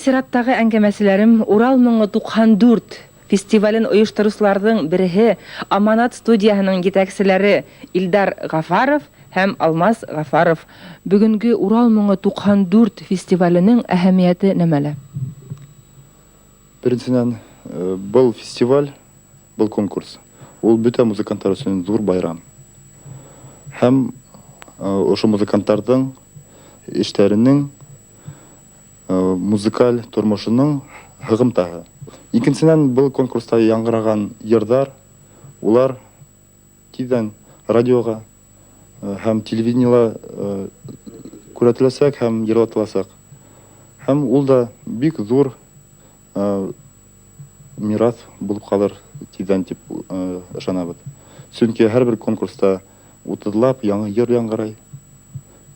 Сираттағы әңгәмәселәрем Урал моңо 94 фестивален ойоштороусыларҙың береһе, Аманат студияһының етәкселәре Илдар Ғафаров һәм Алмаз Ғафаров. Бөгөнгө Урал моңо 94 фестиваленең әһәмиәте нәмәлә? Беренсенән, был фестиваль, был конкурс, ул бөтә музыканттар өсөн ҙур байрам. Һәм ошо музыканттарҙың эштәренең, музыкаль тормошоноң һығымтаһы. Икенсенән, был конкурста яңғыраған йырҙар, улар тиҙҙән радиоға һәм телевидениела күрһәтеләсәк һәм йырлатыласаҡ. Һәм ул да бик ҙур мираҫ булып ҡалыр тиҙҙән тип ышанабыҙ. Сөнки һәр бер конкурста 30лап яңы йыр яңғырай.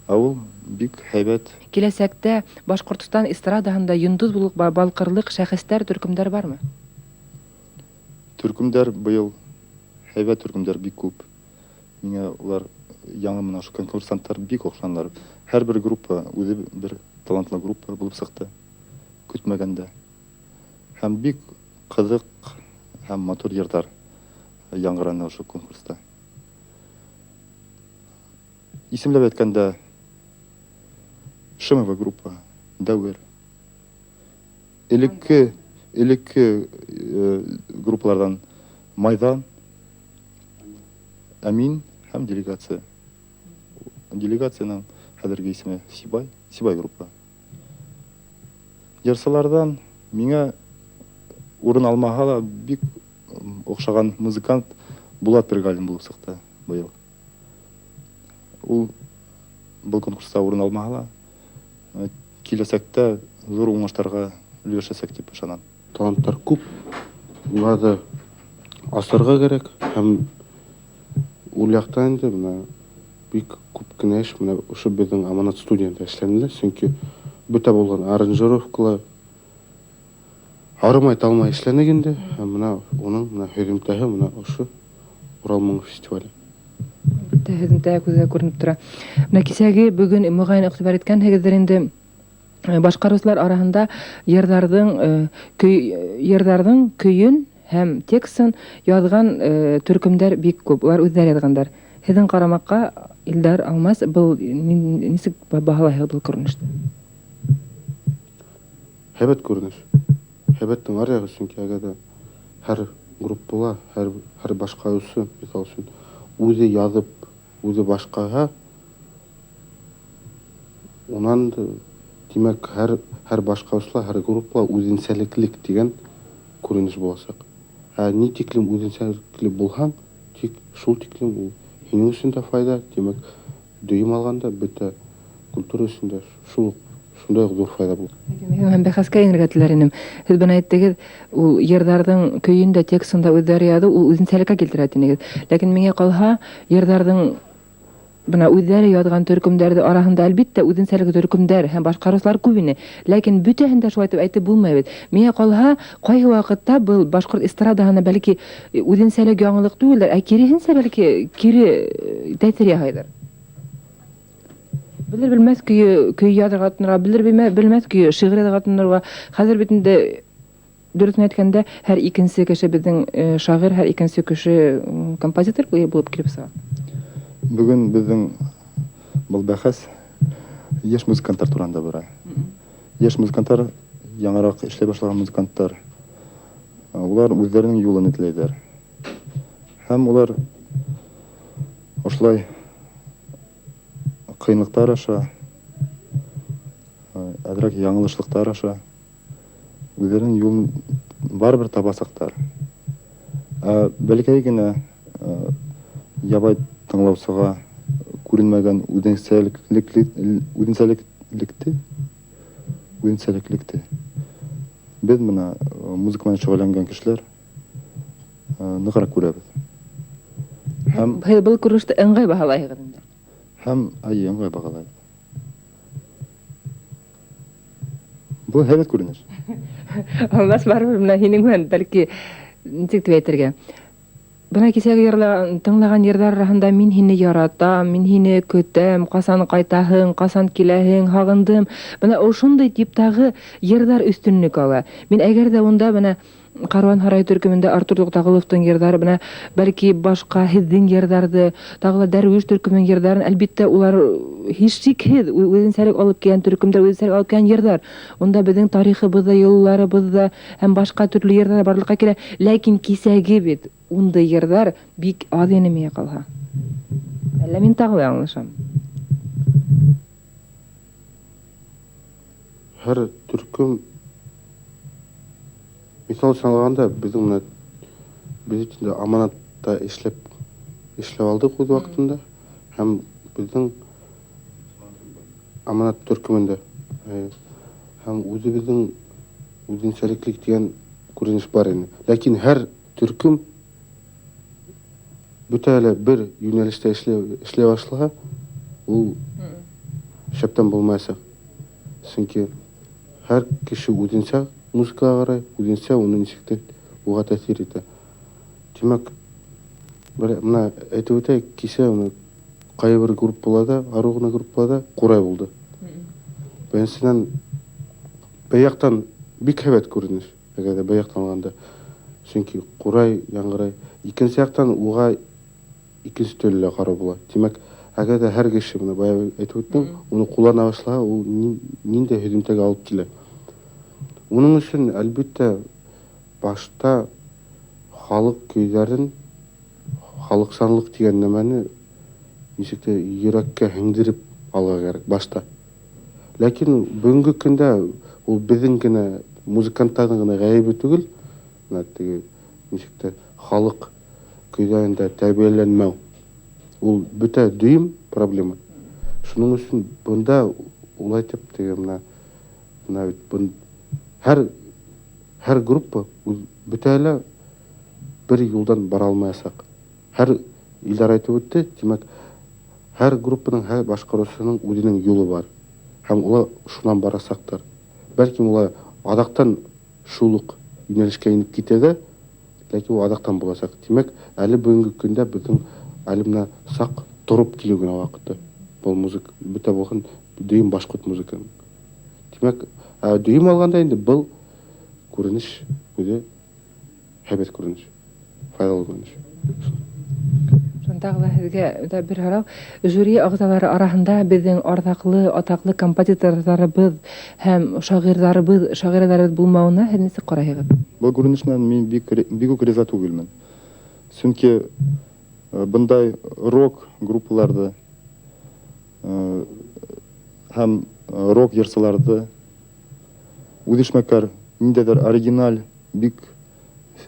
Ә ул бик һәйбәт. Киләсәктә Башҡортостан эстрадаһында йондоҙ булып балҡырлыҡ шәхестәр, төркөмдәр бармы? Төркөмдәр быйыл һәйбәт, төркөмдәр бик күп. Миңә улар, яңы менә ошо конкурсанттар, бик оҡшанылар. Һәр бер группа үҙе бер талантлы группа булып сыҡты. Көтмәгәндә. Һәм бик ҡыҙыҡ һәм матур йырҙар яңғыраны ошо конкурста. Исемләп әйткәндә, Шимова группа, Дәүер. Элекке группаларҙан Майҙан, Әмин һәм Делегация. Делегацияның хәҙерге исеме Сибай, Сибай группа. Йырсыларҙан миңә урын алмаһа ла бик оҡшаған музыкант Булат Пиргалин булып сыҡты быйыл. Ул был конкурста урын алмаһа ла, киләсәктә ҙур уңыштарға өлгәшәсәк тип ышанам. Таланттар күп, уларҙы асырға кәрәк, һәм ул яҡтан инде бына бик күп кенә эш менә ошо беҙҙең Аманат студияһында эшләнелә, сөнки бөтә булған аранжировкалар арымай талмай эшләнек инде, һәм бына уның бына һөҙөмтәһе бына ошо Урал моңо фестивале. Бөтә һөҙөмтә күҙгә күренеп тора. Менә кисәге бөгөн, мөғәйен, иғтибар иткәнһегеҙҙер инде, башҡарыусылар араһында йырҙарҙың көйөн һәм текстын яҙған төркөмдәр бик күп. Улар үҙҙәре яҙғандар. Һеҙҙең ҡарамаҡҡа, Илдар, Алмаз, был нисек баһалайһығыҙ был күренеште? Һәйбәт күренеш. Һәйбәттең ар яғы, сөнки әгәр ҙә һәр группала, һәр башҡарыусы, миҫал өсөн, үҙе яҙып, үҙе башҡарһа, унан, тимәк, һәр башҡарыусыла, һәр группала үҙенсәлеклек тигән күренеш буласаҡ. Ә ни тиклем үҙенсәлекле булһаң, тик шул тиклем ул һинең өсөн дә файҙа, тимәк, дөйөм алғанда бөтә культура өсөн дә шул шундай уҡ ҙур файҙа була. Мин бәхәскә инергә теләр инем. Һеҙ бына әйттегеҙ, ул йырҙарҙың көйөн дә, текстын да үҙҙәре яҙыу, ул үҙенсәлеккә килтерә тинегеҙ. Ләкин миңә ҡалһа, йырҙарҙың бына үҙҙәре яҙған төркөмдәрҙе араһында, әлбиттә, үҙенсәлекле төркөмдәр һәм башҡарыусылар күп ине. Ләкин бөтәһен дә шулай итеп әйтеп булмай бит. Миңә ҡалһа, ҡайһы ваҡытта был башҡорт эстрадаһына бәлки үҙенсәлек, яңылыҡ түгелдер, ә киреһенсә, бәлки кире тәьҫир яһайҙыр. Белер белмәҫ көйө көй яҙырға тотонорға, белер белмәҫ көйө шиғыр яҙырға тотонорға. Хәҙер бит инде, дөрөҫөн әйткәндә, һәр икенсе кеше беҙҙең шағир, һәр икенсе кеше композитор булып килеп сыға. Бөгөн беҙҙең был бәхәс йәш музыканттар тураһында бара. Йәш музыканттар, яңыраҡ эшләй башлаған музыканттар, улар үҙҙәренең юлын эҙләйҙәр. Һәм улар ошолай ҡыйынлыҡтар аша, әҙерәк яңылышлыҡтар аша үҙҙәренең юлын барыбер табасаҡтар. Ә бәләкәй генә ябай тыңлаусыға күренмәгән үҙенсәлеклекте беҙ, бына музыка менән шөғөлләнгән кешеләр, нығыраҡ күрәбеҙ. Һәм Һеҙ был күренеште ыңғай баһалайһығыҙ инде. Һәм әйе, ыңғай баһалайбыҙ. Был һәйбәт күренеш. Алмаз, барыбер менә һинең менән, бәлки, нисек тип әйтергә? Бына кисәге тыңлаған йырҙар араһында мин һине яратам, мин һине көтәм, ҡасан ҡайтаһың, ҡасан киләһең, һағындым. Бына ошондай типтағы йырҙар өҫтөнлөк ала. Мин әгәр ҙә унда бына Каруан һарайы төркөмөндә Артур Туҡтағоловтың йырҙары, бына бәлки башҡа һеҙҙең йырҙарҙы, тағы ла Дәрүиш төркөмөнөң йырҙарын, әлбиттә, улар һис шикһеҙ үҙенсәлек алып килгән төркөмдәр, үҙенсәлек алып килгән йырҙар. Унда беҙҙең тарихыбыҙ ҙа, йолаларыбыҙ ҙа һәм башҡа төрлө йырҙар барлыҡҡа килә. Ләкин кисәге бит ундай йырҙар бик аҙ ине миңә ҡалһа. Әллә мин тағы ла яңылышам? Һәр төркөм, миҫал өсөн алғанда, беҙҙең менән беҙ инде аманатта эшләп алдыҡ үҙ ваҡытында, һәм беҙҙең аманат төркөмөндә һәм үҙебеҙҙең үҙенсәлеклек тигән күренеш бар ине. Ләкин һәр төркөм бөтә әле бер йүнәлештә эшләй башлаһа, ул шәптән булмаясаҡ. Сөнки һәр кеше үҙенсә музыкаға ҡарай, үҙенсә уны нисек тә уға тәьҫир итә. Тимәк, бына әйтеп үтәйек, кисә уны ҡайһы бер группаларҙа, арыу ғына группаларҙа ҡурай булды. Беренсенән, бер яҡтан бик һәйбәт күренеш, әгәр ҙә бер яҡтан алғанда. Сөнки ҡурай яңғырай. Икенсе яҡтан уға икенсе төрлө лә ҡарау була. Тимәк, әгәр ҙә һәр кеше, бына бая әйтеп үттем, уны ҡуллана башлаһа, ул ниндәй һөҙөмтәгә алып килә. Уның өсөн, әлбиттә, башта халыҡ көйҙәрен, халыҡсанлыҡ тигән нәмәне нисек тә йөрәккә һеңдереп алырға кәрәк башта. Ләкин бөгөнгө көндә ул беҙҙең генә, музыканттарҙың ғына ғәйебе түгел, бына теге нисек тә халыҡ көйҙәрендә тәрбиәләнмәү. Ул бөтә дөйөм проблема. Шуның өсөн бында улай итеп теге бына бит һәр группа бөтә лә бер юлдан бара алмаясаҡ. Һәр Илдар әйтеп үтте, тимәк, һәр группаның, һәр башҡарыусының үҙенең юлы бар. Һәм улар шунан барасаҡтар. Бәлкем улар аҙаҡтан шул уҡ йүнәлешкә инеп китә ҙә, ләкин ул аҙаҡтан буласаҡ. Тимәк, әле бөгөнгө көндә беҙҙең әле бына саҡ тороп килеү генә ваҡыты. Был музыка бөтә булған дөйөм башҡорт музыканың. Тимәк, дөйөм алғанда инде был күренеш үҙе һәйбәт күренеш, файҙалы күренеш. Шундағы ла һеҙгә дә бер һорау. Жюри ағзалары араһында беҙҙең арҙаҡлы, атаҡлы композиторҙарыбыҙ һәм шағирҙарыбыҙ, шағирҙарыбыҙ булмауына һеҙ нисек ҡарайһығыҙ? Был күренеш менән мин бик үк риза түгелмен. Сөнки бындай рок группаларҙы һәм рок йырсыларҙы үҙешмәкәр ниндәйҙер оригиналь, бик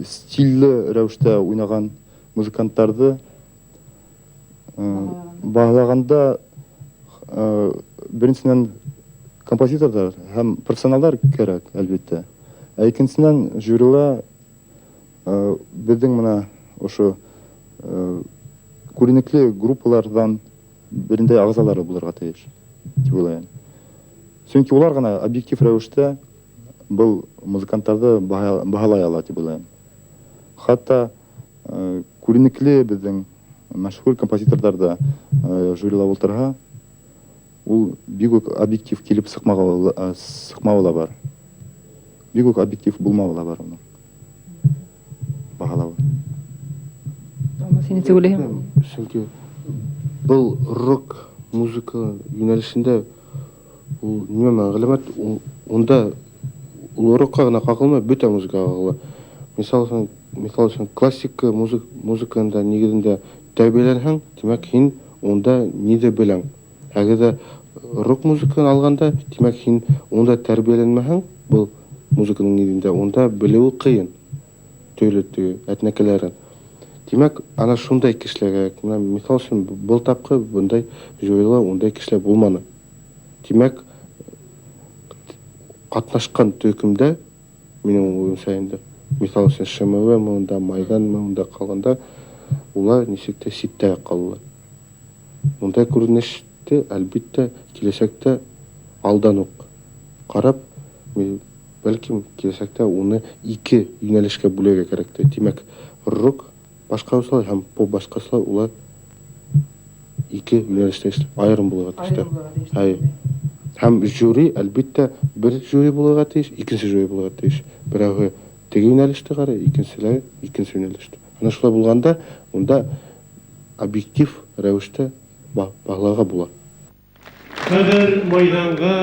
стилле рәүештә уйнаған музыканттарҙы баһалағанда беренсенән композиторҙар һәм профессионалдар кәрәк, әлбиттә. Ә икенсенән жюрила беҙҙең бына ошо күренекле группаларҙан берендәй ағзалары булырға тейеш, тип уйлайым. Сөнки улар ғына объектив рәүештә был музыканттарҙы баһалай ала тип уйлайым. Хатта күренекле беҙҙең мәшһүр композиторҙар да жюрила ултырһа, ул бик үк объектив килеп сыҡмауы ла бар. Бик үк объектив булмауы ла бар уның баһалауы. Алмаз, һин нисек уйлайһың? Сөнки был рок музыка йүнәлешендә ул нимә мәғлүмәт, унда ул рокка ғына ҡағылмай, бөтә музыкаға ҡағыла. Мисал өсөн, классика музыкаһында нигеҙендә тәрбиәләнһәң, тимәк, һин унда ниҙе беләң. Әгәр ҙә рок музыкаһын алғанда, тимәк, һин унда тәрбиәләнмәһәң, был музыканың нигеҙендә унда белеүе ҡыйын. Төрлө теге әтнәкәләрен. Тимәк, ана шундай кешеләр кәрәк. Бына, миҫал өсөн, был тапҡыр бындай жюрила ундай кешеләр булманы. Тимәк, ҡатнашҡан төркөмдә, минең уйымса инде, миҫал өсөн, ШМВ унда, Майҙан унда ҡалғанда, улар нисек тә ситтә ҡалалар. Ундай күренеште, әлбиттә, киләсәктә алдан уҡ ҡарап, бәлкем, киләсәктә уны ике йүнәлешкә бүлергә кәрәк тә. Тимәк, рок Башҡарыусылар һәм поп башҡарыусылар улар ике йүнәлештә айырым булырға тейештәр. Әйе. Һәм жюри, әлбиттә, бер жюри булырға тейеш, икенсе жюри булырға тейеш. Берәүһе теге йүнәлеште ҡарай, икенселәре икенсе йүнәлештә. Ана шулай булғанда, унда объектив рәүештә баһаларға була. Хәҙер майҙанға